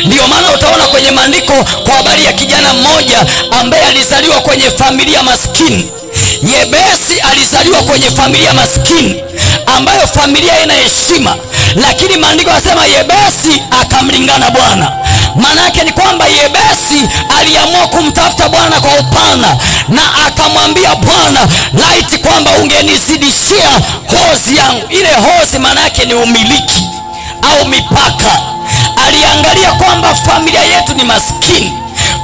Ndio maana utaona kwenye maandiko kwa habari ya kijana mmoja ambaye alizaliwa kwenye familia maskini. Yebesi alizaliwa kwenye familia maskini ambayo familia ina heshima, lakini maandiko yanasema Yebesi akamlingana Bwana. Maana yake ni kwamba Yebesi aliamua kumtafuta Bwana kwa upana, na akamwambia Bwana, laiti kwamba ungenizidishia hozi yangu. Ile hozi maana yake ni umiliki au mipaka. Aliangalia kwamba familia yetu ni maskini,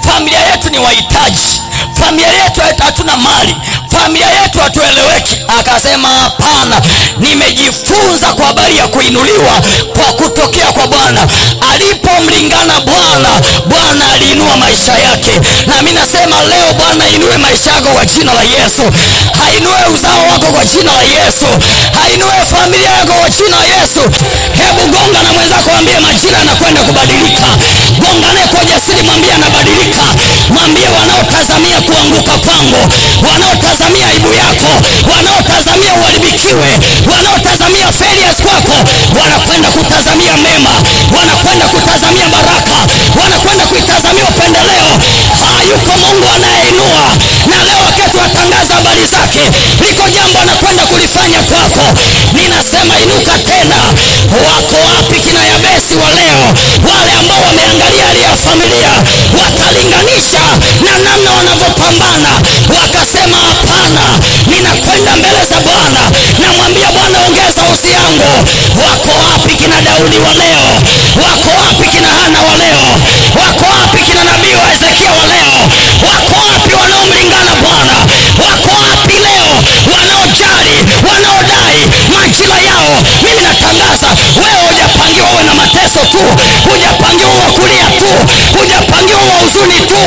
familia yetu ni wahitaji, familia yetu hatuna mali, familia yetu hatueleweki. Akasema hapana, nimejifunza kwa habari ya kuinuliwa kwa kutokea kwa Bwana. Alipomlingana Bwana, Bwana aliinua maisha yake. Na mimi nasema leo Bwana inue maisha yako kwa jina la Yesu. Hainue uzao wako kwa jina la Yesu. Hainue familia yako kwa jina la Yesu. Hebu gonga na mwenzako, mwambie majira yanakwenda kubadilika. Gonga naye kwa ujasiri, mwambie anabadilika. Mwambie wanaotazamia kuanguka kwangu, wanaotazamia aibu yako, wanaotazamia uharibikiwe, wanaotazamia failures kwako, wanakwenda kutazamia mema, wanakwenda kutazamia baraka, wanakwenda kuitazamia upendeleo. Hayuko Mungu anayeinua, na leo wakati watangaza habari zake, liko jambo anakwenda kulifanya kwako. Ninasema inuka tena. Wako wapi kina Yabesi wa leo? Wale ambao wameangalia hali ya familia wakalinganisha na namna wanavyopambana, wakasema hapana, ninakwenda mbele za Bwana, namwambia Bwana ongeza usi yangu. Wako wapi kina Daudi wa leo? Wako wapi kina Hana wa leo? Wako wapi kina nabii wa Ezekia wa leo? Wako wapi wanaomlingana Bwana? Wako wapi leo wanaojali, wanaodai majira yao? Mimi natangaza wewe hujapangiwa uwe na mateso tu, hujapangiwa uwe kulia tu, hujapangiwa uwe huzuni tu.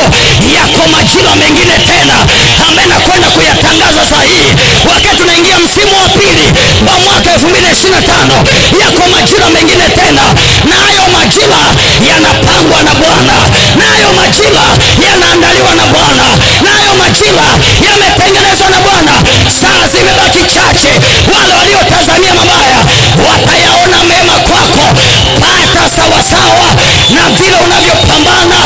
Yako majira mengine tena ambaye nakwenda kuyatangaza saa hii, wakati tunaingia msimu wa pili wa mwaka 2025. Yako majira mengine tena, na hayo majira yanapangwa na Bwana, na hayo majira yanaandaliwa na Bwana, na hayo majira yametengenezwa na Bwana. Saa zimebaki chache, wale waliotazamia mabaya watayaona mema kwako. Pata sawasawa na vile unavyopambana.